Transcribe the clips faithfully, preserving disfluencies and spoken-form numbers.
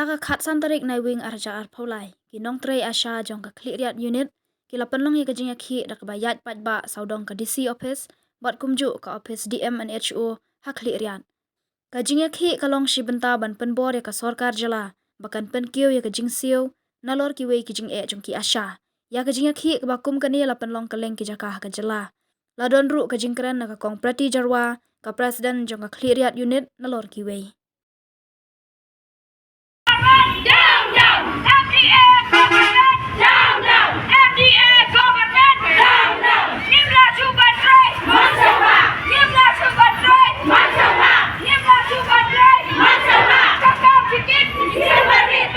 Ha ka khatsan tarik Naiwieng arhajar arphew lai, ki nongtrei ASHA jong ka Khliehriat Unit ki la pynlong ïa ka jingïakhih da kaba ïaid paidbah sawdong ka D C office bad kumjuh ka office D M and H O ha Khliehriat. Ka jingïakhih ka long shi bynta ban pynbor ïa ka sorkar jylla ba kan pynkiew ïa ka jingsiew nalor kiwei ki jingeh jong ki ASHA. Ïa ka jingïakhih kaba kum kane la pynlong kylleng ki jaka ha ka jylla. La don ruh ka jingkren na ka Kong Preti Jyrwa, ka President jong ka Khliehriat Unit nalor kiwei. Down, down! M D A government, down, down! M D A government, down, down! Ngim lah shuh ban trei! Ngim lah shuh ban trei! Ngim lah shuh ban trei! Ka kam shi kit! Ka kam shi kit!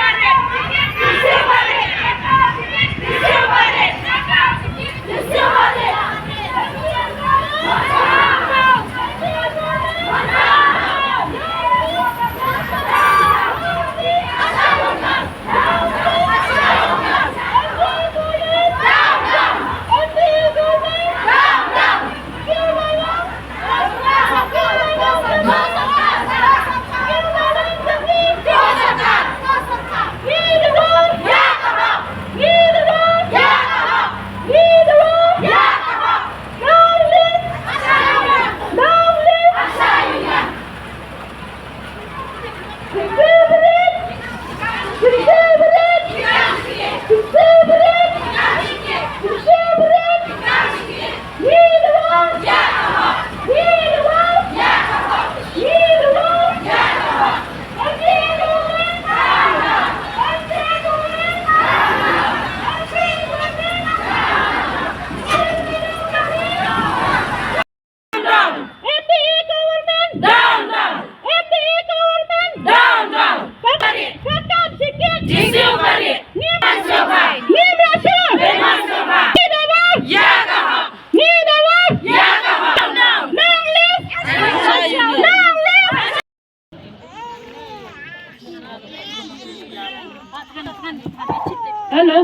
Down, down! M D A government! Down, down! M D A government! Down, down! Ka kam shi kit! Jingsiewpariat! Ngim lah shuh! Ngim lah shuh! Ngim dawa! Ïa ka hok! Ngim dawa! Ïa ka hok! Down, down! Long live! Long live! Hello.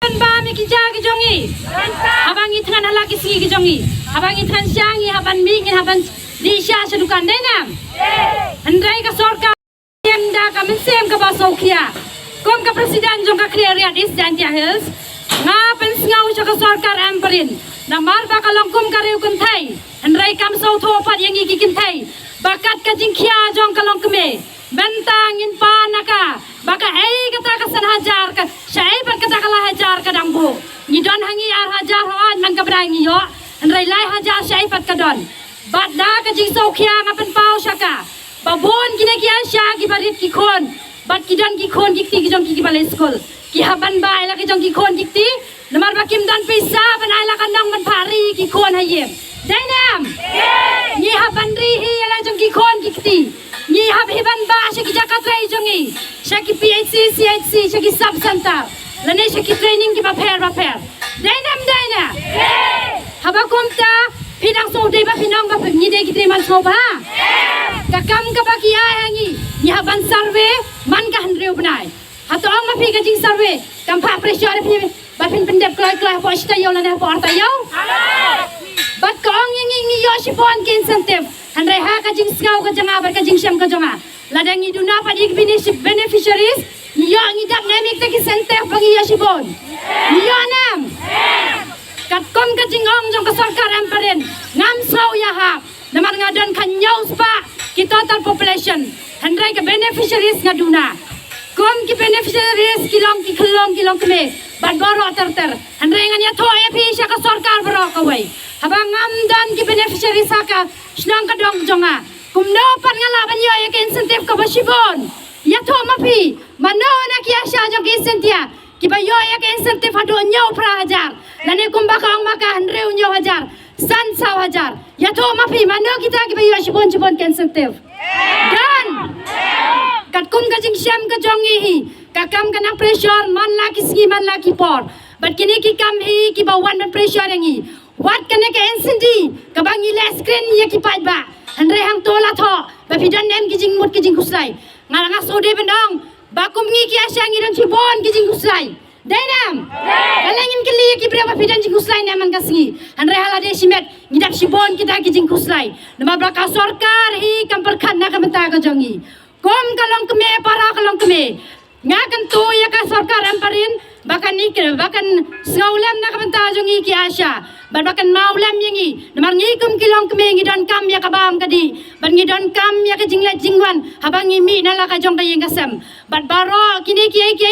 Ban bam ïa ki ja ki jong ngi. Haba ngi thngan ha la ki sngi ki jong ngi, haba ngi thngan sha ngi hap ban mih, ngi hap ban dih sha sha dukan, dei ne em? Hynrei ka sorkar ïeng da ka mynsiem kaba sngewkhia. Kum ka president jong ka Khliehriat East Jaintia Hills, nga pynsngew sha ka sorkar em prin, namar ba ka long kum ka riew kynthei, hynrei kam sngewthuh pat ïa ngi ki kynthei ba kat ka jingkhia jong ka longkmie. Mynta ngin pan na ka ba kaei kata ka san hajar ka, shaei pat kata ka lai hajar ka dang buh. Ngi don ha ngi ar hajar hooid man ka bnai ngi ïoh, hynrei lai hajar shaei pat ka don. Bad da ka jingsngewkhia nga pynpaw sha ka ba bun kine ki ASHA kiba rit ki khun, bad ki don ki khun ki kti ki jong ki kiba leit skul. Ki hap ban bah ïa la ki jong ki khun ki kti, namar ba kim don pisa ban ai la ka nong ban phah ri ki khun ha ïing. Dei ne em? Ngi hap ban ri hi ïa la jong ki khun ki kti. Ngi hap hi ban bah sha ki jaka trei jong ngi, sha ki P H C, C H C, sha ki sub center, lane sha ki training kiba pher ba pher. Dei ne em, dei ne? Haba kumta phi dang sngewdei ba phin ong ba phi, ngi dei ki trei man sngewbha? Ka kam kaba ki ai ha ngi, ngi hap ban survey man ka hynriew bnai. Hato ong ma phi ka jingsurvey kam phah pressure ïa phi ba phin pyndep kloi kloi hapoh shi taïew lane hapoh ar taïew? Bad ka ong ïa ngi, ngi ïoh shibun ki incentive. Hynrei ha ka jingsngew ka jong nga bad ka jingshem ka jong nga, lada ngi duna pat ïa ki bene-, beneficiaries, ngi ïoh, ngi dap ne em ïa kita ki incentive ba ngi ïoh shibun? Ngi ïoh ne em? Katkum ka jingong jong ka sorkar em prin, ngam sngew ïahap. Namar nga don khathynñiew spah ki total population, hynrei ka beneficiaries nga duna. Kum ki beneficiaries ki long ki khyllung ki longkmie bad baroh ter ter. Hynrei ngan ïathuh ïa phi sha ka sorkar baroh kawei, haba ngam don ki beneficiaries ha ka shnong ka dong jong nga, Kumno pat nga lah ban ïoh ïa ka incentive kaba shibun? Ïathuh ma phi, mano na ki ASHA jong ka East Jaintia kiba ïoh ïa ka incentive haduh hynñiew phra hajar, lane kumba ka ong ma ka hynriew hynñiew hajar, san saw hajar. Ïathuh ma phi, mano kita kiba ïoh shibun shibun ka incentive? Don. Katkum ka jingshem ka jong ngi hi, ka kam ka nang pressure man la ki sngi man la ki por. Bad kine ki kam hi kiba wan ban pressure ïa ngi. Wat kane ka NCD kaba ngi leh screen ïa ki paidbah. Hynrei hangto la thoh ba phi don ne em ki jingmut ki jingkhuslai. Nga la nga shu dei ban ong ba kum ngi ki ASHA ngi don shibun ki jingkhuslai. Dei ne em? Balei ngin kylli ïa ki briew ba phi don jingkhuslai ne em man ka sngi? Hynrei ha lade shimet ngi dap shibun kita ki jingkhuslai. Namar ba ka sorkar hi kam pyrkhat na ka bynta ka jong ngi. Kum ka longkmie, para ka longkmie, nga kyntu ïa ka sorkar em parin ba kan ïa, ba kan sngewlem na ka bynta jong ngi ki ASHA bad ba kan mawlem ïa ngi. Namar ngi kum ki longkmie ngi donkam ïa ka bam ka dih bad ngi donkam ïa ka jingleit jingwan haba ngi mih na la ka jong ka ïing ka sem. Bad baroh kine kiei kiei